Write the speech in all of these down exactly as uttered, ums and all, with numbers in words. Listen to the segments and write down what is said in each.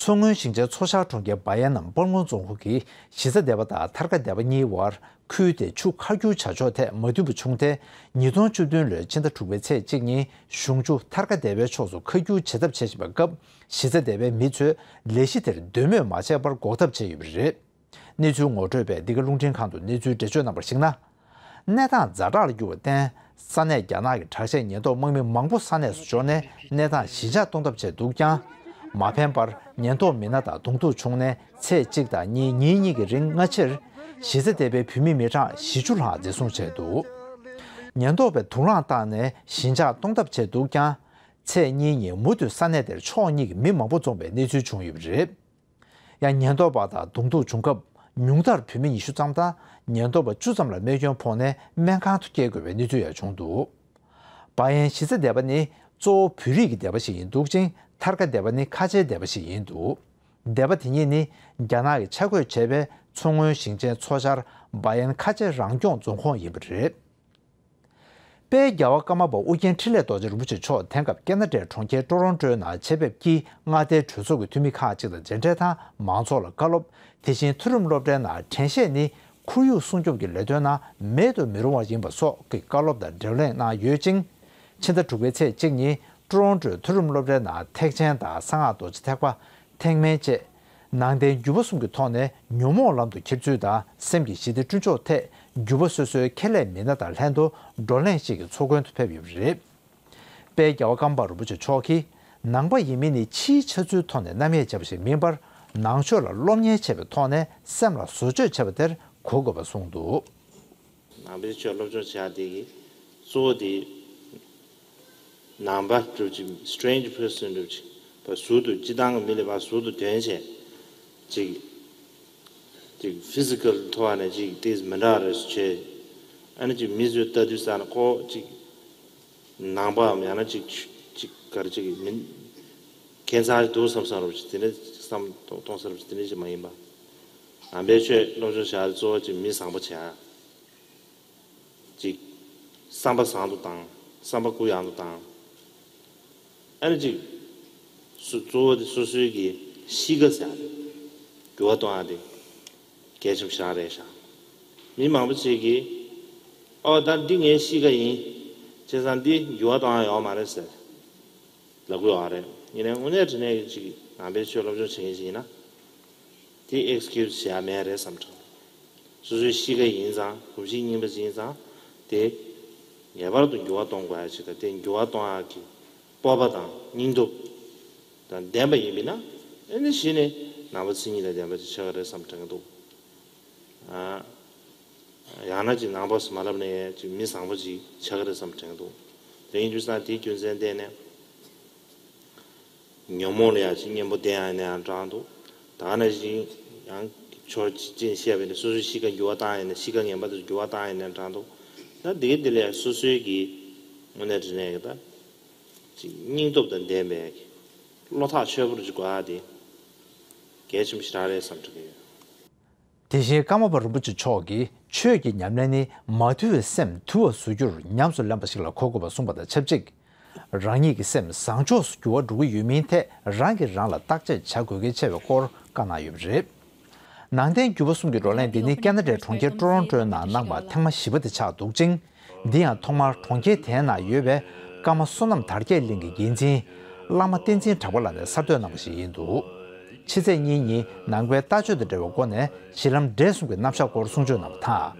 མཚོ་སྔོན་ཞིང་ཆེན་མཚོ་ཤར་གྲོང་ཁྱེར་བ་ཡན་ནམ་སྤར་སྔོན་རྫོང་ཁོངས་ཀྱི་གཞིས་རྩེ་སྡེ་པ་དང་ཐར་ཀ་སྡེ་པ་གཉིས་བར་ཁུལ་དེ་ཆུ་ཁ་སྒྱུར་བྱ་ཕྱོགས་ཐད་མ་མཐུན་པ་བྱུང་སྟེ། ཉིས་སྟོང་བཅུ་བདུན་ལོའི་ཕྱི་ཟླ་དྲུག་པའི་ཚེས་གཅིག་ཉིན་གཞུང་ཆུ་ཐར་ཀ་སྡེ་པའི་ཕྱོགས་སུ་ཁ་སྒྱུར་བྱེད་ཐབས་བྱེད་བཞིན་པའི་སྐབས། གཞིས་རྩེ་སྡེ་པའི་མི་ཚོས་ལས་གཞི་དེར་འདོད་མོས་མ་བྱས་པར་འགོག་ཐབས་བྱས་ཡོད་པ་རེད། གནས་ཚུལ་ངོ་སྤྲོད་པས་འདི་ག་རླུང་འཕྲིན་ཁང་དུ་གནས་ཚུལ་འགྲེལ་བརྗོད་གནང་བར་གཞིགས་ན། གནས་སྟངས་ཛ་དྲག་ལ་གྱུར་བར་བརྟེན། ས་གནས་རྒྱ་ནག་གི་དྲག་ཆས་ཉེན་རྟོག་དམག་མི་མང་པོ་ས་གནས་སུ་འབྱོར་ནས་གནས་སྟངས་ཞི་འཇགས་གཏོང་ཐབས་བྱས་འདུག་ཀྱང་། མ་ཕན་པར། ཉེན་རྟོག་མི་སྣ་དང་གདོང་ཐུག་བྱུང་ནས་ཚེས་གཅིག་དང་གཉིས་ཉིན་གཉིས་ཀྱི་རིང་སྔ་ཕྱིར་གཞིས་རྩེ་སྡེ་པའི་བོད་མི་མི་གྲངས་བཞི་བཅུ་ལྷག་འཛིན་བཟུང་བྱས་འདུག་ཉེན་རྟོག་པས་དུག་རླངས་བཏང་ནས་ཞི་འཇགས་གཏོང་ཐབས་བྱས་འདུག་ཀྱང་། ཚེས་གཉིས་ཉིན་མུ་མཐུད་ས་གནས་དེར་ཕྱོགས་གཉིས་ཀྱི་མི་མང་པོ་འཛོམས་པའི་གནས་ཚུལ་བྱུང་ཡོད་པ་རེད། ཡང་ཉེན་རྟོག་པ་དང་གདོང་ཐུག་བྱུང་སྐབས། ཉུང་མཐར་བོད་མི་ཉི་ཤུ་ཙམ་དང་ཉེན་རྟོག་པ་བཅུ་ཙམ་ལ་རྨས་སྐྱོན་ཕོག་ནས་སྨན་ཁང་དུ་སྐྱེལ་དགོས་པའི་གནས་ཚུལ་ཡང་བྱུང་འདུག་བ་ཡན་གཞིས་རྩེ་སྡེ་པ་ནི་གཙོ་བོ་བོད་རིགས་ཀྱི་སྡེ་པ་ཞིག་ཡིན་འདུག་ཅིང་། ཐར་ཀ་སྡེ་པ་ནི་ཁ་ཆེའི་སྡེ་པ་ཞིག་ཡིན་འདུག་སྡེ་པ་དེ་གཉིས་ནི་རྒྱ་ནག་གིས་ཆ་བགོས་བྱས་པའི་མཚོ་སྔོན་ཞིང་ཆེན་མཚོ་ཤར་བ་ཡན་ཁ་ཆེ་རང་སྐྱོང་རྫོང་ཁོངས་ཡིན་པ་རེད། དཔལ་རྒྱལ་བ་ཀརྨ་པ་ཨུ་རྒྱན་འཕྲིན་ལས་རྡོ་རྗེ་རིན་པོ་ཆེ་མཆོག་དེང་སྐབས་ཁེ་ན་ཌའི་གྲོང་ཁྱེར་ཀྲོ་རོན་ཀྲོའི་ནང་ཆེད་ཕེབས་ཀྱིས་མངའ་སྡེའི་གྲོས་ཚོགས་ཀྱི་འཐུས་མི་ཁག་ཅིག་དང་མཇལ་འཕྲད་དང་མང་ཚོགས་ལ་བཀའ་སློབ། དེ་བཞིན་མཐོ་རིམ་སློབ་གྲྭའི་ནང་དྲན་ཤེས་ནི་ཁོར་ཡུག་སྲུང་སྐྱོབ་ཀྱི་ལས་དོན་ནང་མེད་དུ་མི་རུང་བ་ཡིན་པ་སོགས་ཀྱི་བཀའ་སློབ་དང་བགྲོ་གླེང་གནང་ཡོད་ཅིང་། ཕྱི་ཟླ་དྲུག་པའི་ཚེས་གཅིག་ཉིན་ཀྲོ་རོན་ཀྲོའི་མཐོ་རིམ་སློབ་གྲྭའི་ནང་ཐེག་ཆེན་དང་གསང་སྔགས་རྡོ་རྗེ་ཐེག་པ། ཐེག་དམན་བཅས་ནང་བསྟན་འགྱུར་བ་གསུམ་གྱི་ཐོག་ནས་ཉོན་མོངས་ལམ་དུ་འཁྱེར་ཚུལ་དང་སེམས་ཀྱི་ཞི་བདེ་བསྐྲུན་ཕྱོགས་ཐད་འགྱུར་བ་སོ་སོའི་ཁེ་ལས་མི་སྣ་དང་ལྷན་དུ་བགྲོ་གླེང་ཞིག་གི་ཚོགས་མགོན་དུ་ཕེབས་ཡོད་པ་རེད། དཔལ་རྒྱལ་བ་ཀརྨ་པ་རིན་པོ་ཆེ་མཆོག་གིས་ནང་པ་ཡིན་མིན་ནི་ཕྱིའི་འཆར་ཚུལ་ཐོག་ནས་རྣམ་དབྱེ་བྱས་པ་ཞིག་མིན་པར། ནང་ཆོས་ལ་སློབ་གཉེར་བྱས་པའི་ཐོག་ནས་སེམས་ལ་བཟོ་བཅོས་བྱས་པ་དེར་གོ་དགོས་པ་གསུངས་འདུག་ནང་པའི་ཆོས་སློབ་སྦྱོང་བྱེད་ཡག་དེ་གི་གཙོ་བོ་དེ། ནང་པ་གྲུབ་ཅིག་སི་ཊེ་རེན་ཇི་པར་སན་གྲུབ་ཅིག་པ་ཟུར་དུ་སྤྱི་བཏང་གི་མི་ལས་པ་ཟུར་དུ་དོན་བྱས་ཅིག་ཅིག་ཕི་སི་ཀལ་ཐོག་ནས་ཅིག་ཏིས་མི་འདྲ་རེ་བྱས། ཨ་ནི་ཅིག་མི་ཚོས་ལྟ་དུས་ས་ན་ཁོ་ཅིག་ནང་པའམ་ཡང་ན་ཅིག་ཅིག་ག་རེ་ཅིག་མིན། ཁྱད་མཚར་ཅིག་འདུག་བསམ་བསམ་རབས་ཅིག་དེ་འདྲ་བསམ་གཏོང་བསམ་རབས་ཅིག་དེ་འདྲ་ཞིག་མ་ཡིན་པ། ནང་པའི་ཆོས་སློབ་སྦྱོང་བྱ་གཙོ་བོ་ཅིག་མི་བཟང་པོ་བྱ། ཅིག་བསམ་པ་བཟང་དུ་བཏང་། བསམ་པ་གུ་ཡངས་དུ་བཏང་། ཨ་ནི་ཅིག་སོ་གཙོ་བོ་དེ་སོ་སོའི་གི་གཤིས་ཀ་ཟེར་ཡ་དེ་འགྱུར་བ་གཏོང་ཡ་དེ་གལ་ཆེན་པོ་ཞེ་དྲག་རེད་ཤག་མི་མང་པོ་ཅིག་གིས་ཨོ་ད་འདི་ངའི་གཤིས་ཀ་ཡིན། བྱས་ཙང་འདི་འགྱུར་བ་གཏོང་ཡ་ཡོད་མ་རེད་ཟེར་ལབ་ཀྱི་ཡོད་རེད། ཡིན་ནའི་དངོས་གནས་དྲང་གནས་ཀྱི་ཅིག་ནང་པའི་ཆོས་སློབ་སྦྱོང་བྱེད་མཁན་ཅིག་ཡིན་ན། དེ་ཨེག་སི་ཀིའུ་སི་བྱེད་ཡ་མེད་རེད་བསམ་དྲན། སོ་སོའི་གཤིས་ཀ་ཡིན་ཙང་གོམས་གཤིས་རྙིང་པ་ཡིན་ཙང་དེ་ངེས་པར་དུ་འགྱུར་བ་གཏོང་དགོས་ཡ་ཅིག་དང་དེ་འགྱུར་བ་གཏོང་ཡ་གི་སྤོབས་པ་དང་སྙིང་སྟོབས་དང་ལྡན་པ་ཡིན་པས་ན། ཨེ་ནི་གཞི་ནས་ནང་པ་མཚན་ཉིད་དང་ལྡན་པ་ཅིག་ཆགས་ཀྱི་རེད་བསམ་དྲན་གྱི་འདུག་ཨ། ཡང་ན་ཅིག་ནང་པ་ཟེར་མ་ལབ་ནའི་ཅིག་མི་བཟང་པོ་ཅིག་ཆགས་ཀྱི་རེད་བསམ་དྲན་གྱི་འདུག་དེ་ཡིན་དུས་ཙང་དེའི་རྒྱུ་མཚན་བརྟེན་ནས། ཉོན་མོངས་ལ་ཡང་ཅིག་གཉེན་པོ་བསྟེན་ཡ་ཡིན་ན་ཡང་འདྲ་འདུག་ད་ག་ནང་བཞིན་ཡང་ཕྱོགས་གཅིག་ཅན་བཤད་པ་ཡིན་ན་སོ་སོའི་གཤིས་ཀ་འགྱུར་བ་བཏང་ཡ་ཡིན་ན་གཤིས་ཀ་ངན་པ་དེ་འགྱུར་བ་བཏང་ཡ་ཡིན་ན་འདྲ་འདུག་ད་འདི་ག་འདི་ལ་ཡང་སོ་སོའི་གི་དངོས་གནས་དྲང་གནས་ཀྱི་ད་ཅིག་སྙིང་སྟོབས་དང་ལྡན་པའི་གི་བློ་ཐག་ཆོད་པོ་ཅིག་དགོས་ཡ་དེ་གལ་ཆེན་པོ་ཞེ་དྲག་རེད་བསམ་དྲན་གྱི་ཡོད། དེ་བཞིན་ཀརྨ་པ་རིན་པོ་ཆེ་མཆོག་གིས་ཆོས་ཀྱི་ཉམས་ལེན་ནི་མ་དུལ་བའི་སེམས་དུལ་བར་བཟོ་རྒྱུར་ཉམས་སུ་ལེན་པ་ཞིག་ལ་གོ་དགོས་པ་གསུངས་པ་དང་ཆབས་ཅིག་རང་ཉིད་ཀྱི་སེམས་བཟང་ཕྱོགས་སུ་འགྱུར་བ་འགྲོ་གི་ཡོད་མིན་ཐད་རང་གིས་རང་ལ་བརྟག་དཔྱད་བྱ་དགོས་གལ་ཆེ་བའི་སྐོར་བཀའ་གནང་ཡོད་པ་རེད། ནང་བསྟན་འགྱུར་བ་གསུམ་གྱི་བགྲོ་གླེང་འདི་ནི་ཁེ་ན་ཌའི་གྲོང་ཁྱེར་ཀྲོ་རོན་ཀྲོའི་ནང་གནང་བ་ཐེངས་མ་བཞི་པ་དེ་ཆགས་འདུག་ཅིང་། འདི་ཡང་ཐོག་མར་གྲོང་ཁྱེར་དེའི་ནང་ཡོད་པའི་ཀརྨ་བསོད་ནམས་དར་རྒྱས་གླིང་གི་ཡིག་འཛིན་བླ་མ་བསྟན་འཛིན་གྲགས་པ་ལགས་ནས་གསར་གཏོད་གནང་བ་ཞིག་ཡིན་འདུག་ཕྱི་ཚེས་གཉིས་ཉིན་ནང་པའི་ལྟ་སྤྱོད་དང་འབྲེལ་བའི་སྒོ་ནས་གཞི་ལམ་འབྲས་གསུམ་གྱི་རྣམ་གཞག་སྐོར་གསུང་ཆོས་གནང་བ་དང་།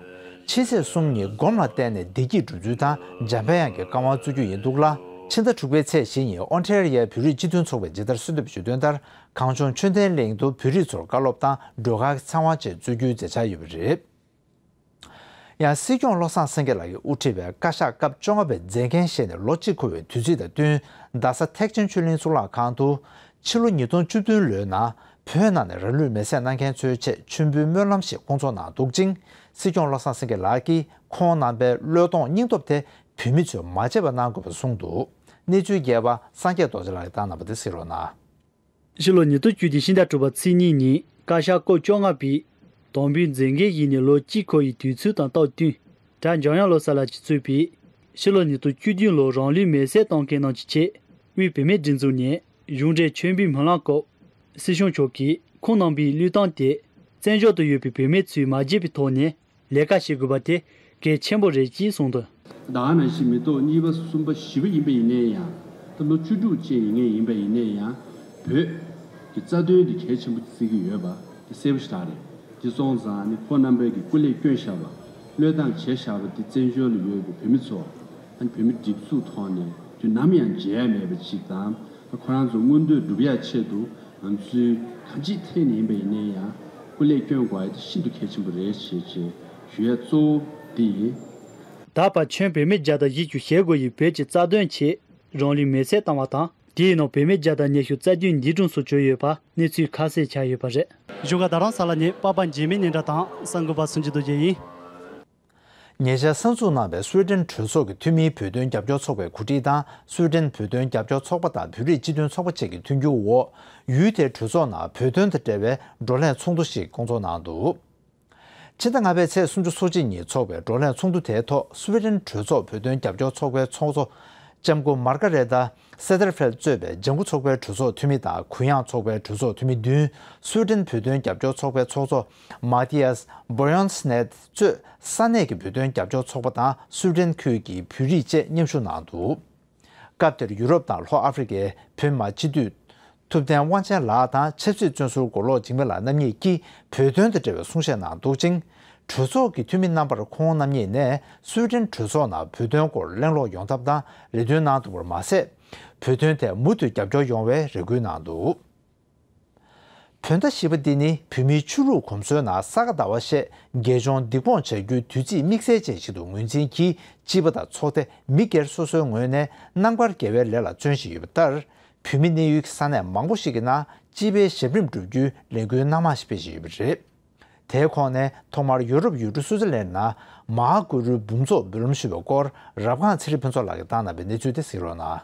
ཕྱི་ཚེས་གསུམ་ཉིན་སྒོམ་ལ་བརྟེན་ནས་བདེ་སྐྱིད་སྒྲུབ་ཚུལ་དང་འཇམ་དཔལ་དབྱངས་ཀྱི་བཀའ་དབང་སྩོལ་རྒྱུ་ཡིན་འདུག་ལ། ཕྱི་ཟླ་དྲུག་པའི་ཚེས་བཞི་ཉིན་ཨོན་ཊེ་རི་ཡའི་བོད་རིགས་སྤྱི་མཐུན་ཚོགས་པས་ཇི་ལྟར་གསོལ་འདེབས་ཞུས་དོན་ལྟར་གངས་ལྗོངས་ཆོས་ལྡན་གླིང་དུ་བོད་རིགས་ཚོར་བཀའ་སློབ་དང་སྒྲོལ་དཀར་གྱི་ཚེ་དབང་བཅས་སྩོལ་རྒྱུའི་མཛད་འཆར་ཡོད་པ་རེད། ཡང་སྲིད་སྐྱོང་བློ་བཟང་སེང་གེ་ལགས་ཀྱིས་དབུ་ཁྲིད་པའི་བཀའ་ཤག་སྐབས་བཅོ་ལྔ་པའི་མཛད་འགན་བཞེས་ནས་ལོ་གཅིག་འཁོར་བའི་དུས་ཚིགས་དང་བསྟུན། རྡ་ས་ཐེག་ཆེན་ཆོས་གླིང་གཙུག་ལག་ཁང་དུ་ཕྱི་ལོ་ཉིས་སྟོང་བཅུ་བདུན་ལོའི་ནང་བོད་ནང་ནས་རང་ལུས་མེར་སྲེག་གནང་མཁན་ཚོའི་ཆེད་མཆོད་འབུལ་སྨོན་ལམ་ཞིག་བསྐོང་ཚོགས་གནང་འདུག་ཅིང་། སྲིད་སྐྱོང་བློ་བཟང་སེང་གེ་ལགས་ཀྱིས་ཁོང་རྣམ་པའི་བློས་གཏོང་སྙིང་སྟོབས་དེ་བོད་མི་ཚོས་མ་བརྗེད་པ་གནང་དགོས་པ་གསུངས་འདུག་གནས་ཚུལ་རྒྱས་པ་སངས་རྒྱས་རྡོ་རྗེ་ལགས་ཀྱིས་བཏང་གནང་བ་དེ་གཟིགས་རོགས་གནང་། ཕྱི་ལོ་ཉིས་སྟོང་བཅུ་བདུན་ཕྱི་ཟླ་དྲུག་པ་ཚེས་གཉིས་ཉིན་བཀའ་ཤག་སྐབས་བཅོ་ལྔ་པས་དམ་འབུལ་མཛད་འགན་བཞེས་ནས་ལོ་གཅིག་འཁོར་བའི་དུས་ཚོད་དང་སྟབས་བསྟུན། གྲྭ་འཇམ་དབྱངས་བློ་གསལ་ལགས་ཀྱིས་གཙོས་པའི་ཕྱི་ལོ་ཉིས་སྟོང་བཅུ་བདུན་ལོར་རང་ལུས་མེར་སྲེག་བཏང་མཁན་རྣམས་ཀྱི་ཆེད་དབུས་བུད་མེད་སྒྲིག་འཛུགས་ནས་གཞུང་འབྲེལ་མཆོད་འབུལ་སྨོན་ལམ་སྐབས་ སྲིད་སྐྱོང་མཆོག་གིས་ཁོང་རྣམ་པའི་བློས་བཏང་དེ། བཙན་བྱོལ་དུ་ཡོད་པའི་བོད་མི་ཚོས་མ་བརྗེད་པའི་ཐོག་ནས་ལས་ཀ་བྱེད་དགོས་པ་དེ་གལ་ཆེན་པོ་རེད་ཅེས་གསུངས་འདུག། ད་ག་ནང་བཞིན་མི་ཐོག་གཉིས་པ་གསུམ་པ་བཞི་པ་ཡིན་པ་ཡིན་ནའི་ཡང་། ད་ལོ་བཅུ་དྲུག་ཅན་ཡིན་ངེས་ཡིན་པ་ཡིན་ནའི་ཡང་། བོད་ཀྱི་རྩ་དོན་དེ་གལ་ཆེན་པོ་བརྩི་གི་ཡོད་པ་དེ་གསལ་པོ་ཞེ་དྲག་རེད། དེ་སོང་ཙང་ནི་ཁོང་རྣམ་པས་ཀྱི་སྐུ་ལས་བསྐྱོན་བཞག་པ། བློས་བཏང་བྱས་བཞག་པ་དེ་བཙན་བྱོལ་ལ་ཡོད་པའི་བོད་མི་ཚོ། ཨ་ནི་བོད་མི་སྒྲིག་འཛུགས་ཐོག་ནས་དུས་ནམ་ཡང་བརྗེད་ཡ་མེད་པ་ཅིག་དང་། ཁོ་རང་ཚོ་མངོན་འདོད་སྒྲུབ་ཡ་ཆེད་དུ་ང་ཚོས་གང་ཅིའི་ཐད་ནས་ཡིན་པ་ཡིན་ནའི་ཡང་སྐུ་ལས་བསྐྱོན་དགོས་ཡ་དེ་ཤིན་ཏུ་གལ་ཆེན་པོ་རེད་ཞེས་བྱས་ཞུ་ཡ་གཙོ་བོ་འདི་ཡིན། ད་བར་ཁྱོན་བོད་མི་བརྒྱ་དང་བཞི་བཅུ་ཞེ་དགུ་ཡིས་བོད་ཀྱི་རྩ་དོན་ཆེད་རང་ལུས་མེར་སྲེག་བཏང་བ་དང་། དེའི་ནང་བོད་མི་བརྒྱ་དང་ཉི་ཤུ་རྩ་བདུན་འདས་གྲོངས་སུ་གྱུར་ཡོད་པ་གནས་ཚུལ་ཁ་གསལ་ཆགས་ཡོད་པ་རེད། གཞུག་ག་རྡ་རམ་ས་ལ་ནས་པ་པ་འཇིགས་མེད་ནས་འདྲ་དང་གསར་འགོད་པ་སུན་ཇི་རྡོ་རྗེ་ཡིན། ཉེ་ཆར་གསར་འཛུགས་གནང་བའི་སུའེ་ཏེན་གྲོས་ཚོགས་ཀྱི་འཐུས་མིའི་བོད་དོན་རྒྱབ་སྐྱོར་ཚོགས་པའི་གོ་སྒྲིག་དང་། སུའེ་ཏེན་བོད་དོན་རྒྱབ་སྐྱོར་ཚོགས་པ་དང་བོད་རིགས་སྤྱི་མཐུན་ཚོགས་པ་བཅས་ཀྱི་མཐུན་འགྱུར་འོག་ཡུལ་དེའི་གྲོས་ཚོགས་ནང་བོད་དོན་དང་འབྲེལ་བའི་བགྲོ་གླེང་ཚོགས་འདུ་ཞིག་བསྐོང་ཚོགས་གནང་འདུག། ཕྱི་ཟླ་ལྔ་པའི་ཚེས་སུམ་ཅུ་སོ་གཅིག་ཉིན་འཚོགས་པའི་བགྲོ་གླེང་ཚོགས་འདུ་དེའི་ཐོག་སུའེ་ཏེན་གྲོས་ཚོགས་བོད་དོན་རྒྱབ་སྐྱོར་ཚོགས་པའི་ཚོགས་གཙོ་ལྕམ་སྐུ་མར་ཀ་རེ་ཏཱ་སེ་ཏར་ཕེལ་གཙོས་པའི་ལྗང་ཁུ་ཚོགས་པའི་གྲོས་ཚོགས་འཐུས་མི་དང་གུ་ཡངས་ཚོགས་པའི་གྲོས་ཚོགས་འཐུས་མི་བདུན། སུའེ་ཏེན་བོད་དོན་རྒྱབ་སྐྱོར་ཚོགས་པའི་ཚོགས་གཙོ་མ་ཏི་ཡཱས་བྷོ་ཡོན་སི་ནེད་གཙོས་ས་གནས་ཀྱི་བོད་དོན་རྒྱབ་སྐྱོར་ཚོགས་པ་དང་སུའེ་ཏེན་ཁུལ་གྱི་བོད་རིགས་བཅས་མཉམ་ཞུགས་གནང་འདུག། སྐབས་དེར་ཡུ་རོབ་དང་ལྷོ་ཨ་ཧྥེ་རི་ཁའི་བོད་མི་སྤྱི་འཐུས་ཐུབ་བསྟན་དབང་ཆེན་ལགས་དང་ཆབ་སྲིད་བཙོན་ཟུར་མགོ་ལོག་འཇིགས་མེད་ལགས་རྣམ་གཉིས་ཀྱིས་བོད་དོན་དང་འབྲེལ་བའི་གསུང་བཤད་གནང་འདུག་ཅིང་། གྲོས་ཚོགས་ཀྱི་འཐུས་མི་རྣམ་པར་ཁོང་རྣམ་གཉིས་ནས་སུའེ་ཏེན་གྲོས་ཚོགས་ནང་བོད་དོན་སྐོར་གླེང་སློང་ཡོང་ཐབས་དང་རེ་འདུན་གནང་འདུག་པར་མ་ཟད། བོད་དོན་ཐད་མུ་མཐུད་རྒྱབ་སྐྱོར་ཡོང་བའི་རེ་སྐུལ་གནང་འདུག། བོད་ཟླ་བཞི་པ་འདི་ནི་བོད་མིའི་ཆོས་ལུགས་གོམས་སྲོལ་ནང་ས་ག་ཟླ་བ་ཞེས་དགེ་སྦྱོང་སྡིག་སྤོང་བྱ་རྒྱུའི་དུས་ཚིགས་དམིགས་བསལ་ཅན་ཞིག་ཏུ་ངོས་འཛིན་གྱིས། སྤྱི་པ་དང་ཚོགས་སྡེ་མི་སྒེར་སོ་སོའི་ངོས་ནས་རྣམ་དཀར་དགེ་བའི་ལས་ལ་བརྩོན་བཞིན་ཡོད་པ་ལྟར། བོད་མི་གནས་ཡུལ་གྱི་ས་གནས་མང་པོ་ཞིག་གི་ནང་སྤྱི་པའི་ཞབས་རིམ་སྒྲུབ་རྒྱུའི་ལས་འགུལ་སྣ་མང་ཞིག་སྤེལ་བཞིན་ཡོད་པ་རེད། དེའི་ཁོངས་ནས་ཐོག་མར་ཡོ་རོབ་ཡུལ་གྲུ་སུའུ་ཙེར་ལན་ནང་མ་ཧཱ་གུ་རུའི་འབུམ་ཚོགས་འབུལ་ལམ་ཞུས་པའི་སྐོར་རབ་སྒང་ཚེ་རིང་ཕུན་ཚོགས་ལགས་ཀྱིས་བཏང་གནང་བའི་གནས་ཚུལ་དེ་གཟིགས་རོགས་གནང་།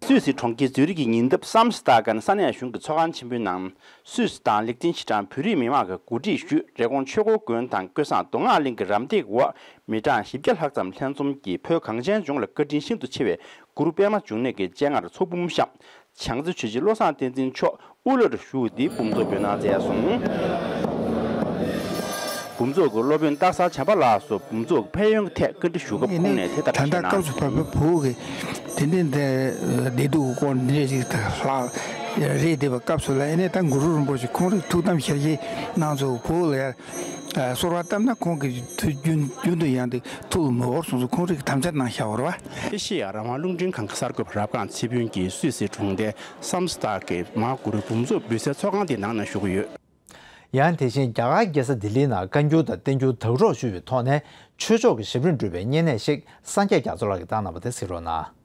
སུད་སི་གྲོང་ཁྱེར་ཛུ་རིག་གི་ཉེ་འདབས་སམ་སི་ཏཱ་ཀན་ས་གནས་གཞུང་གི་ཚོགས་ཁང་ཆེན་པོའི་ནང་། སུད་སི་དང་ལིག་ཏེན་ཤི་ཏན་བོད་རིགས་མི་མང་གིས་གོ་སྒྲིག་ཞུས། རི་ཀོན་ཆོས་འཁོར་དགོན་དང་ཀོས་བཟང་མདོ་སྔགས་གླིང་གི་རམ་འདེགས་འོག་མི་གྲངས་བཞི་བརྒྱ་ལྷག་ཙམ་ལྷན་འཛོམས་ཀྱིས་བོད་གངས་ཅན་ལྗོངས་ལ་བཀའ་དྲིན་ཤིན་ཏུ་ཆེ་བའི་གུ་རུ་པདྨ་འབྱུང་གནས་ཀྱི་སྤྱན་སྔར་ཚོགས་འབུམ་བཤམས། བྱང་རྩེ་ཆོས་རྗེ་བློ་བཟང་བསྟན་འཛིན་མཆོག་དབུ་བླར་བཞུགས་ཏེ་འབུམ་ཚོགས་འབོད་གནང་མཛད་སོང་། འབུམ་ཚོགས་ཀྱི་སློབ་དཔོན་སྟག་གཟར་བྱམས་པ་ལགས་སུ་འབུམ་ཚོགས་ཀྱི་ཕན་ཡོན་གྱི་ཐད་བཀའ་འདྲི་ཞུ་སྐབས་ཁོང་ནས་དེ་ལྟར་ད་ལྟ་བཤད་གནང་། སྐབས་སུ་བབས་པའི་བོད་ཀྱི་དེ་འདྲའི་འདི་བདེ་སྡུག་གི་སྐོར་འདི་འདྲ་ཞིག་ལྷག་རེད་བསྡད་པའི་སྐབས་སུ་ལ། ཨ་ནི་ད་གུ་རུ་རིན་པོ་ཆེ་ཁོང་རང་ཐུགས་དམ་ཞལ་བཞེས་གནང་ཚུལ་བོད་ལ་ཡ་གསོལ་བ་བཏབ་ན་ཁོང་གི་ཐུགས་རྒྱུན་རྒྱུན་དུ་ཡང་དེ་ཐུགས་ལ་མི་འོར་སོང་ཚུལ་ཁོང་རང་གིས་དམ་བཅའ་གནང་བཞག་པ་རེད་བ། ཨེ་ཤེ་ཡ་རང་དབང་རླུང་འཕྲིན་ཁང་གི་གསར་འགོད་པ་རབ་སྒང་ཚེ་ཕུན་གྱིས་སུད་སི་གྲོང་རྡལ་སམ་སི་ཏཱ་ཀའི་མ་ཧཱ་གུ་རུའི་འབུམ་ཚོགས་འབུལ་སའི་ཚོགས་ཁང་དེའི་ནང་ན་བཞུགས་ཡོད། ཡང་དེ་བཞིན་རྒྱ་གར་རྒྱལ་ས་ལྡི་ལིའི་ནང་བཀའ་འགྱུར་དང་བསྟན་འགྱུར་དག་སྒྲོག་ཞུས་པའི་ཐོག་ནས་ཆོས་ཕྱོགས་ཀྱི་ཞབས་རིམ་སྒྲུབ་པའི་བསྙེན་གནས་ཤིག་སངས་རྒྱས་རྒྱ་མཚོ་ལགས་ཀྱིས་བཏང་གནང་བ་དེ་གཟིགས་རོགས་གནང་།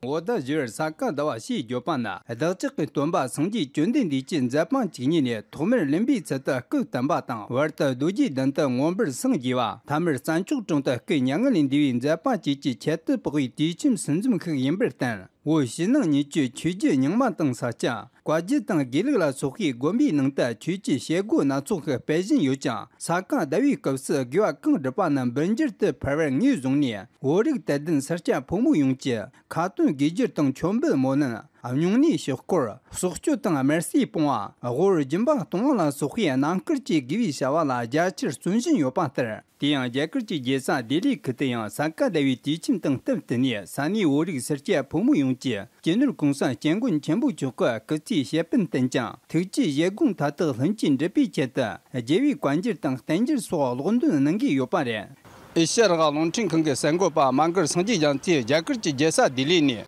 བོད་ཟླ་བཞི་པར་ས་ག་ཟླ་བ་ཞེས་བརྗོད་པ་ན། བདག་ཅག་གི་སྟོན་པ་སངས་རྒྱས་བཅོམ་ལྡན་འདས་ཀྱི་མཛད་པ་ཇི་སྙེད་ནས་ཐོག་མར་ལེན་པའི་ཚུལ་དུ་སྐུ་བསྟན་པ་དང་། བར་དུ་རྡོ་རྗེ་གདན་དུ་མངོན་པར་སངས་རྒྱས་པ། ཐ་མར་རྩྭ་མཆོག་གྲོང་དུ་སྐུ་མྱ་ངན་ལས་འདས་པའི་མཛད་པ་བཅས་ཀྱི་ཆེད་དུ་དཔོག་པའི་དུས་ཆེན་ཟུར་འཛོམས་ཤིག་ཡིན་པར་བསྟན། བོད་ཕྱི་ནང་གཉིས་ཀྱི་ཆོས་བརྒྱུད་རྙིང་མ་དང་ས་སྐྱ། བཀའ་བརྒྱུད་དང་དགེ་ལུགས་ལ་སོགས་པའི་དགོན་པའི་ནང་དུ་ཆོས་ཀྱི་བྱེད་སྒོ་སྣ་ཚོགས་ཤིག་སྤེལ་བཞིན་ཡོད་ཀྱང་། ས་ག་ཟླ་བའི་སྐབས་སུ་དགེ་བ་གང་བསྒྲུབས་པ་རྣམས་འབུམ་འགྱུར་དུ་འཕར་བར་ངོས་བཟུང་ནས། བོད་རིགས་དད་ལྡན་སེར་སྐྱ་ཕོ་མོ་ཡོངས་ཀྱིས་ཁ་ཏོན་དགེ་སྦྱོར་དང་མཆོད་འབུལ་སྨོན་ལམ། སྨྱུང་གནས་ཕྱག་སྐོར། སྲོག་གཅོད་དང་དམར་གསོད་སྤོང་བ། དབུ་རུ་སྦྱིན་པ་གཏོང་བ་ལ་སོགས་པའི་རྣམ་དཀར་གྱི་དགེ་བའི་བྱ་བ་ལ་རྒྱ་ཆེར་བརྩོན་བཞིན་ཡོད་པ་ལྟར། དེ་ཡང་རྒྱ་གར་གྱི་རྒྱལ་ས་ལྡི་ལི་ཁུལ་དུ་ཡང་ས་ག་ཟླ་བའི་དུས་ཆེན་དང་བསྟུན་ཏེ་ནས། ས་གནས་བོད་རིགས་སེར་སྐྱ་ཕོ་མོ་ཡོངས་ཀྱིས་སྤྱི་ནོར་གོང་ས་སྐྱབས་མགོན་ཆེན་པོ་མཆོག་གི་སྐུ་ཚེའི་དཔྱད་དཔོན་བསྟེན་ཅིང་། ཐུགས་བསྐྱེད་བཞེད་དགོངས་མཐའ་དག་ལྷུན་གྱིས་འགྲུབ་པའི་ཆེད་དུ། རྒྱལ་བའི་བཀའ་འགྱུར་དང་བསྟན་འགྱུར་སོགས་ཀློག་འདོན་གནང་གི་ཡོད་པ་རེད། ཨེ་ཤ་ཡ་རང་དབང་རླུང་འཕྲིན་ཁང་གི་གསར་འགོད་པ་མ་མགར་སངས་རྒྱས་རྒྱ་མཚོས་རྒྱ་གར་གྱི་རྒྱལ་ས་ལྡི་ལི་ནས།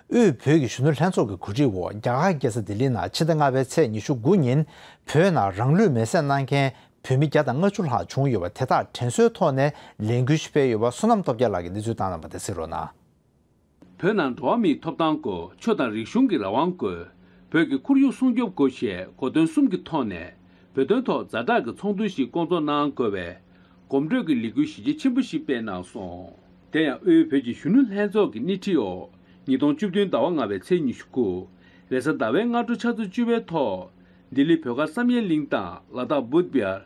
དབུས་བོད་ཀྱི་གཞོན་ནུ་ལྷན་ཚོགས་ཀྱི་གོ་སྒྲིག་འོག་རྒྱ་གར་རྒྱལ་ས་ལྡི་ལི་ནང་ཕྱི་ཟླ་ལྔ་པའི་ཚེས་ཉི་ཤུ་དགུ་ཉིན་བོད་ནང་རང་ལུས་མེར་སྲེག་གནང་མཁན་བོད་མི་བརྒྱ་དང་ལྔ་བཅུ་ལྷག་བྱུང་ཡོད་པ་དེ་དག་དྲན་གསོའི་ཐོག་ནས་ལས་འགུལ་ཞིག་སྤེལ་ཡོད་པ་བསོད་ནམས་སྟོབས་རྒྱལ་ལགས་ཀྱིས་གནས་ཚུལ་བཏང་གནང་བ་དེ་གཟིགས་རོགས་གནང་། བོད་ནང་འགྲོ་བ་མིའི་ཐོབ་ཐང་སྐོར། ཆོས་དང་རིག་གཞུང་གི་རང་དབང་སྐོར། བོད་ཀྱི་ཁོར་ཡུག་སྲུང་སྐྱོབ་སྐོར་བཅས་གོ་དོན་གསུམ་གྱི་ཐོག་ནས་བོད་དོན་ཐོག་ཛ་དྲག་གི་ཚོགས་འདུ་ཞིག་བསྐོང་ཚོགས་གནང་དགོས་པའི་གོམ་བགྲོད་ཀྱི་ལས་འགུལ་གཞི་རྒྱ་ཆེན་པོ་ཞིག་སྤེལ་གནང་སོང་། དེ་ཡང་དབུས་བོད་ཀྱི་གཞོན་ནུ་ལྷན་ཚོགས་ཀྱི་སྣེ་ཁྲིད་འོག་ཉིས་སྟོང་བཅུ་བདུན་ཟླ་བ་ལྔ་པའི་ཚེས་ཉི་ཤུ་དགུ། རེས་གཟའ་ཟླ་བའི་སྔ་དྲོ་ཆུ་ཚོད་བཅུ་པའི་ཐོག་ལྡི་ལི་བོད་སྒར་བསམ་ཡས་གླིང་དང་ལ་དྭགས་བུད་བྱལ།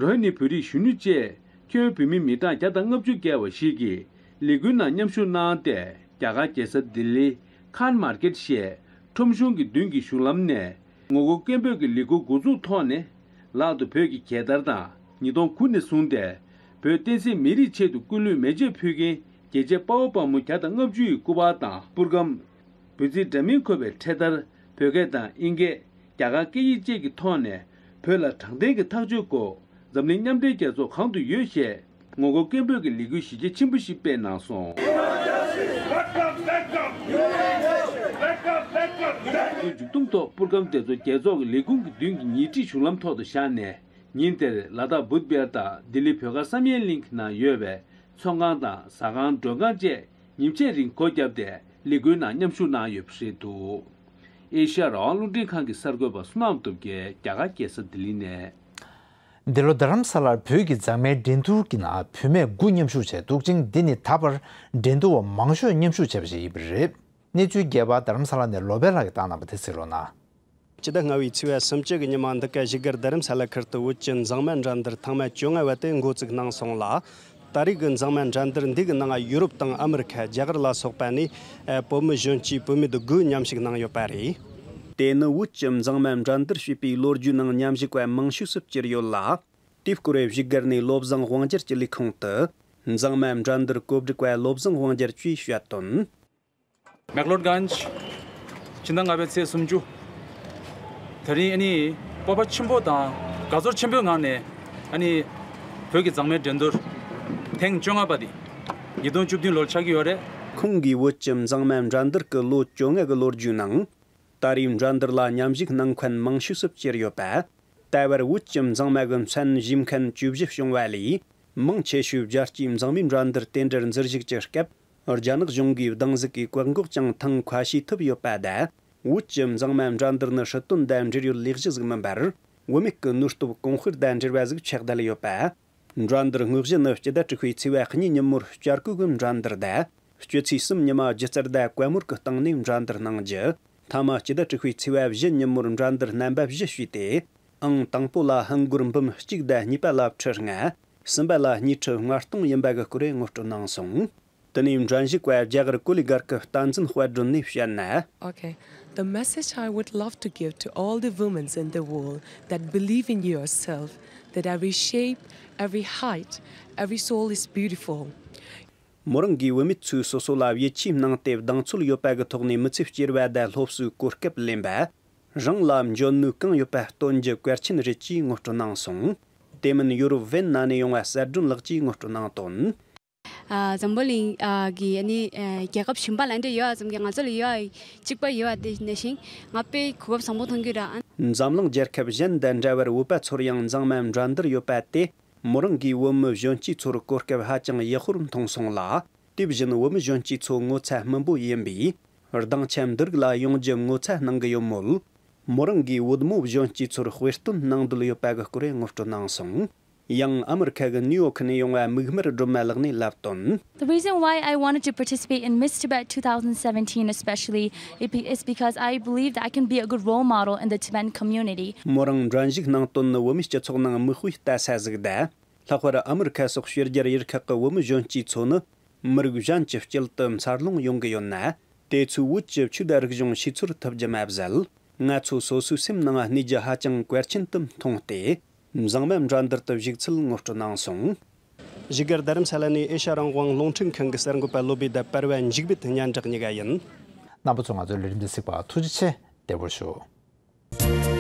རོ་ཧི་ནི་བོད་རིགས་གཞོན་ནུ་བཅས་ཁྱོན་བོད་མི་མི་གྲངས་བརྒྱ་དང་ལྔ་བཅུ་བརྒལ་བ་ཞིག་གིས་ལས་འགུལ་ནང་མཉམ་ཞུགས་གནང་སྟེ། རྒྱ་གར་རྒྱལ་ས་ལྡི་ལི་ཁཱན་མར་ཀེད་ཞེས་ཁྲོམ་གཞུང་གི་མདུན་གྱི་གཞུང་ལམ་ནས་ ངོ་རྒོལ་སྐད་འབོད་ཀྱི་ལས་འགུལ་འགོ་འཛུགས་ཐོག་ནས། ལག་ཏུ་བོད་ཀྱི་རྒྱལ་དར་དང་། ཉིས་སྟོང་དགུ་ནས་བཟུང་སྟེ། བོད་བསྟན་སྲིད་མི་རིགས་ཆེད་དུ་སྐུ་ལུས་མེ་མཆོད་ཕུལ་མཁན་རྒྱལ་གཅེས་དཔའ་བོ་དཔའ་མོ་བརྒྱ་དང་ལྔ་བཅུ་ཡི་སྐུ་པར་དང་སྤུར་སྒམ། འབོད་ཚིག་འདྲ་མིན་འཁོད་པའི་འཕྲེད་དར། བོད་སྐད་དང་དབྱིན་སྐད། རྒྱ་གར་སྐད་ཡིག་བཅས་ཀྱི་ཐོག་ནས། བོད་ལ་དྲང་བདེན་གྱི་ཐག་གཅོད་དགོས། འཛམ་གླིང་མཉམ་འབྲེལ་རྒྱལ་ཚོགས་གང་དུ་ཡོད་ཞེས། ངོ་རྒོལ་སྐད་འབོད་ཀྱི་ལས་འགུལ་གཞི་རྒྱ་ཆེན་པོ་ཞིག་སྤེལ་གནང་སོང་། ལས་འགུལ་མཇུག་བསྡོམས་ཐོག་སྤུར་སྒམ་དེ་ཚོ་རྒྱལ་ཚོགས་ཀྱི་ལས་ཁུངས་ཀྱི་མདུན་གྱི་ཉེ་འཁྲིས་གཞུང་ལམ་ཐོག་ཏུ་བཞག་ནས། ཉིན་དེར་ལ་དྭགས་བུད་བྷེལ་དང་ལྡི་ལི་བོད་སྒར་བསམ་ཡས་གླིང་གི་ནང་ཡོད་པའི་ཚོང་ཁང་དང་ཟ་ཁང་མགྲོན་ཁང་བཅས་ཉིན་ཕྱེད་རིང་སྒོ་བརྒྱབ་སྟེ་ལས་འགུལ་ནང་མཉམ་ཞུགས་གནང་ཡོད་པ་རེད་འདུག་ཨེ་ཤ་ཡ་རང་དབང་རླུང་འཕྲིན་ཁང་གི་གསར་འགོད་པ་བསོད་ནམས་སྟོབས་རྒྱལ། རྒྱ་གར་རྒྱལ་ས་ལྡི་ལི་ནས། འདི་ལོ་རྡ་རམ་ས་ལར་བོད་ཀྱི་མཛངས་མའི་འགྲན་བསྡུར་གྱི་ནང་བུད་མེད་དགུ་མཉམ་ཞུགས་བྱས་འདུག་ཅིང་། འདི་ནི་ད་བར་འགྲན་བསྡུར་བ་མང་ཤོས་མཉམ་ཞུགས་བྱས་པ་ཞིག་ཡིན་པ་རེད། གནས་ཚུལ་རྒྱས་པ་རྡ་རམ་ས་ལ་ནས་ལོ་པཎ་ལགས་ཀྱིས་བཏང་གནང་བ་དེ་གཟིགས་རོགས་གནང་། སྤྱི་ཟླ་ལྔ་བའི་ཚེས་པ་སུམ་ཅུ་གི་ཉི་མ་འདི་ག་བཞུགས་སྒར་རྡ་རམ་ས་ལ་ཁུལ་དུ་བོད་ཀྱི་མཛངས་མའི་འགྲན་བསྡུར་ཐེངས་མ་བཅོ་ལྔ་བ་དེ་འགོ་བཙུགས་གནང་སོང་ལ། ད་རེས་ཀྱི་མཛངས་མའི་འགྲན་བསྡུར་འདི་གི་ནང་ཡུ་རོབ་དང་ཨ་མི་རི་ཁ། རྒྱ་གར་ལ་སོགས་པ་ནས་བོད་མི་གཞོན་སྐྱེས་བུད་མེད་དགུ་མཉམ་ཞུགས་གནང་ཡོད་པ་རེད། དེ་ནི་བོད་ཀྱི་མཛངས་མའི་འགྲན་བསྡུར་བྱས་པའི་ལོ་རྒྱུས་ནང་མཉམ་ཞུགས་པ་མང་ཤོས་སུ་གྱུར་ཡོད་ལ། དེའི་སྐོར་བཞུགས་སྒར་ནས་བློ་བཟང་དབང་རྒྱལ་གྱི་ལས་ཁུངས་དུ། མཛངས་མའི་འགྲན་བསྡུར་གོ་སྒྲིག་པ་བློ་བཟང་དབང་རྒྱལ་གྱིས་བཤད་དོན། མེག་ལོར་གྷན་ཇི། ཕྱི་ཟླ་ལྔ་པའི་ཚེས་སུམ་ཅུ། དེ་རིང་ཨ་ནི་སྤོབས་པ་ཆེན་པོ་དང་དགའ་ཚོར་ཆེན་པོའི་ངང་ནས། ཨ་ནི་བོད་ཀྱི་མཛངས་མའི་འགྲན་བསྡུར་ཐེངས་བཅོ་ལྔ་པ་འདི་ཉིས་སྟོང་བཅུ་བདུན་ལོར་ཆགས་ཀྱི་ཡོད་རེད། ཁོང་གིས་བོད་ཀྱི་མཛངས་མའི་འགྲན་བསྡུར་གྱི་ལོ་བཅོ་ལྔ་གི་ལོ་རྒྱུས་ནང་། ད་རེས་འགྲན་བསྡུར་ལ་མཉམ་ཞུགས་གནང་མཁན་མང་ཤོས་སུ་གྱུར་ཡོད་པ། ད་བར་བོད་ཀྱི་མཛངས་མ་གི་མཚན་ཞུས་མཁན་བཅུ་བཞི་བྱུང་བ་ལས། མང་ཆེ་ཤོས་རྒྱལ་སྤྱིའི་མཛངས་མའི་འགྲན་བསྡུར་དེ་འདྲར་འཛུལ་ཞུགས་ཀྱི་སྐབས། རྒྱ་ནག་གཞུང་གིས་སྡང་ཟུག་གིས་བཀག་འགོག་ཀྱང་ཐེངས་ཁ་ཤས་ཐུབ་ཡོད་པ་དང་། བོད་ཀྱི་མཛངས་མའི་འགྲན་བསྡུར་ནི་སྲིད་དོན་དང་འབྲེལ་ཡོད་ལས་གཞི་ཟིག་མིན་པར། བུད་མེད་ཀྱི་ནུས་སྟོབས་གོང་སྤེལ་དང་འབྲེལ་བ་ཟིག་ཆགས་བསྡད་ཡོད་པ། འགྲན་བསྡུར་དངོས་གཞི་ནི་སྤྱི་ཟླ་དྲུག་པའི་ཚེས་པ་གཉིས་ཉིན་མོར་བསྐྱར་བསྐོས་ཀྱི་འགྲན་བསྡུར་དང་། སྤྱི་ཚེས་གསུམ་ཉི་མ་སྒྱུ་རྩལ་དང་བཀའ་མོལ་གྱི་སྟེང་ནས་འགྲན་བསྡུར་གནང་རྒྱུ། མཐའ་མ་སྤྱི་ཟླ་དྲུག་པའི་ཚེས་པ་བཞི་ཉིན་མོར་འགྲན་བསྡུར་རྣམ་པ་བཞི་བྱས་ཏེ། ཨང་དང་པོ་ལ་ཧང་གོར་འབུམ་གཅིག་དང་གཉིས་པ་ལ་ཁྲི་ལྔ། གསུམ་པ་ལ་གཉིས་ཁྲི་ལྔ་སྟོང་ཡིན་པ་གི་སྐོར་ངོ་སྤྲོད་གནང་སོང་། དེ་ནས་འགྲན་ཞུགས་པ་རྒྱ་གར་ཀོ་ལི་གྷལ་གྱི་བསྟན་འཛིན་དཔལ་སྒྲོན་ནས་བཤད་ན། Okay. The message I would love to give to all the women in the world that believe in yourself, that every shape, every height, every soul is beautiful. མོ་རང་གིས་བུད་མེད་ཚོས་སོ་སོ་ལ་ཡིད་ཆེས་གནང་སྟེ་གདེང་ཚོད་ཡོད་པ་གི་ཐོག་ནས་མི་ཚེ་སྐྱེལ་བ་དང་སློབ་གསོའི་གོ་སྐབས་ལེན་པ། རང་ལ་འཇོན་ནུས་གང་ཡོད་པ་སྟོན་རྒྱུ་གལ་ཆེན་རེད་ཅེས་ངོ་སྤྲོད་གནང་སོང་། དེ་མིན་ཡུ་རོབ་ཝེན་ན་ནས་ཡོང་བ་གསལ་སྒྲོན་ལགས་ཀྱིས་ངོ་སྤྲོད་གནང་དོན། ཨ། འཛམ་བུ་གླིང་ཨ་གི་ཨ་ནི་ཨ་རྒྱལ་ཁབ་གཞན་པ་ལ་འདྲ་ཡོད་ཙམ་གྱི་ང་ཚོ་ལ་ཡོད་གཅིག་པ་ཡོད་དེ་ནང་བཞིན་ང་དཔེ་གོ་སྐབས་བཟང་པོ་མཐོང་གི་ར། འཛམ་གླིང་རྒྱལ་ཁབ་གཞན་དང་འདྲ་བར་བོད་པ་ཚོར་ཡང་མཛངས་མའི་འགྲན་བསྡུར་ཡོད་པ་དེ། མོ་རང་གིས་བོད་མི་གཞོན་སྐྱེས་ཚོར་གོ་སྐབས་ཧ་ཅང་ཡག་པོར་མཐོང་སོང་ལ། དེ་བཞིན་བོད་མི་གཞོན་སྐྱེས་ཚོ་ངོ་ཚ་སྨིན་པོ་ཡིན་པས། སྡིངས་ཆ་འདི་རིགས་ལ་ཡོང་རྒྱུ་ངོ་ཚ་གནང་གི་ཡོད་མོད། མོ་རང་གིས་བོད་མི་གཞོན་སྐྱེས་ཚོར་དཔེ་སྟོན་གནང་འདོད་ཡོད་པ་གི་སྐོར་ངོ་སྤྲོད་གནང་སོང་། ཡང་ཨ་མི་རི་ཁ་གི་ནིའུ་ཡོག་ནས་ཡོང་བ་མིག་དམར་སྒྲོལ་མ་ལགས་ནས་ལབ་དོན། The reason why I wanted to participate in Miss Tibet twenty seventeen especially is because I believe that I can be a good role model in the Tibetan community. མོ་རང་འགྲན་ཞུགས་གནང་དོན་ནི་བོད་མིའི་སྤྱི་ཚོགས་ནང་མིག་དཔེ་ལྟ་ས་ཟིག་དང་། ལྷག་པར་ཨ་མི་རི་ཁ་སོགས་ཕྱི་རྒྱལ་ཡུལ་ཁག་གི་བོད་མི་གཞོན་སྐྱེས་ཚོ་ནི། མི་རིགས་གཞན་གྱི་དཀྱིལ་དུ་འཚར་ལོངས་ཡོང་གི་ཡོད་ན། དེ་ཚོས་བོད་ཀྱི་ཆོས་དང་རིག་གཞུང་ཤེས་ཚོར་ཐུབ་རྒྱུ་མ་ཟད། ང་ཚོ་སོ་སོའི་སེམས་ནང་གནས་རྒྱུ་ཧ་ཅང་གལ་ཆེན་དུ་མཐོང་སྟེ། མཛངས་མའི་འགྲན་བསྡུར་དུ་ཞུགས་ཚུལ་ངོ་སྤྲོད་གནང་སོང་། བཞུགས་སྒར་རྡ་རམ་ས་ལ་ནས་ཨེ་ཤ་ཡ་རང་དབང་རླུང་འཕྲིན་ཁང་གི་གསར་འགོད་པ་བློ་བྷེ་དང་པར་ཝ་འཇིགས་མེད་སྙན་གྲགས་གཉིས་ཀ་ཡིན། རྣམ་པ་ཚོ་ང་ཚོའི་ལས་རིམ་འདི་གཟིགས་པར་ཐུགས་རྗེ་ཆེ། བདེ་པོར་བཞུགས།